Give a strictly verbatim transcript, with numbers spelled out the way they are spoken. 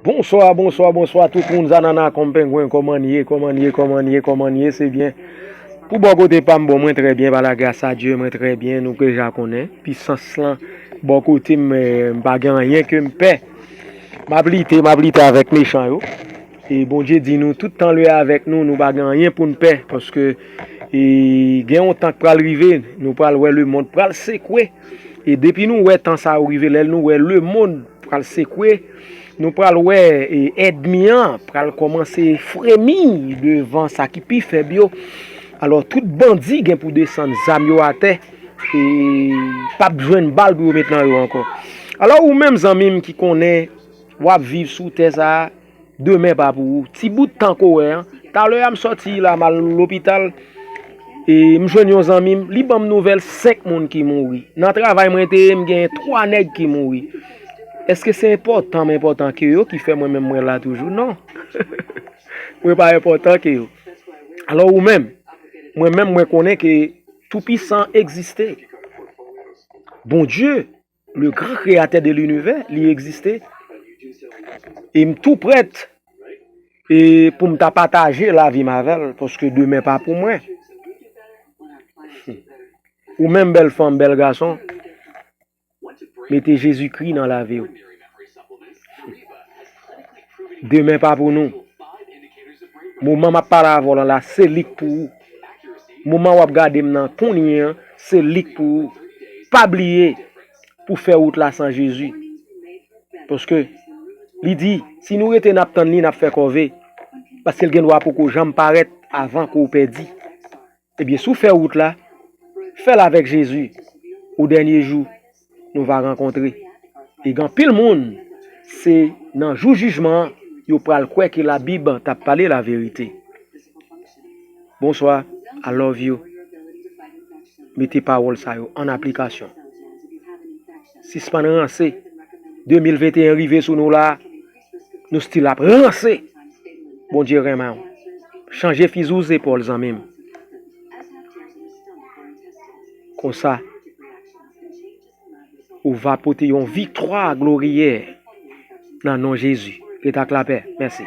Bonswa, bonswa, bonswa tout moun, Zanana kòm pengwen, kòman n ye, kòman n ye, kòman n ye, kòman n ye, se byen. Pou bò kote pa m, bon, mwen trè byen, pa lagras a Dye, mwen trè byen, nou deja konnen, pisans lan, bò kote m, eh, m pa gen anyen ke m pè. M ap lite, m ap lite avèk mechan yo. E Bondye di nou, tout tan l avèk nou, nou pa gen anyen pou n pè, paske, e, gen yon tan k pral rive, nou pral wè lemonn pral sekwe. E depi nou wè tan sa yo rive, lè nou wè lemonn pral sekwe, nou pral wè, e, ènmi an pral kòmanse fremi devan sa ki pi fèb yo. Alò, tout bandi gen pou desann zam yo atè, e p ap jwenn bal pou yo met nan yo ankò. Alò, ou menm zanmi m ki konnen w ap viv sou tè sa a, demen pa pou ou. Ti bout tan ke w wè an, talè a m sòti la, m al lopital, e m jwenn yon zanmi m, li ban m nouvèl senk moun ki mouri. Nan travay mwen te ye, m gen twa nèg ki mouri. Èske se enpòtan m enpòtan ke yo ki fè mwen menm mwen la toujou? Non. Mwen pa enpòtan ke yo. Alò ou menm, mwen menm mwen konnen ke Toupisan egziste. Bondye, le gran kreyatè de linivè, li egziste. E m tou prèt e pou m ta pataje lavi m avè l, paske demen pa pou mwen. Ou menm bèl fanm, bèl gason, mete Jezikri nan lavi w. Demen pa pou nou. Moman m ap pale avè w lan la, se li k pou ou. Moman w ap gade m nan kounye an, se li k pou ou. Pa bliye pou fè wout la san Jezi. Paske li di, si nou rete n ap tann li, n ap fè kòve. Paske l gen dwa poko janm parèt avan ke w pèdi. Ebyen, si w fè wout la, fè l avèk Jezi. O dènye jou, nou va rankontre. E gen anpil moun, se nan jou jijman an, yo pral kwè ke Labib t ap pale laverite. Bonswa, I love you. Mete pawòl sa yo an aplikasyon. Sispann ranse. De mil venteyen rive sou nou la, nou still ap ranse. Bondye renmen w. Chanje fizi w zepòl, zanmi m. Konsa, ou va pote yon viktwa gloriyè nan non Jezi. Ret ak lapè. Mèsi.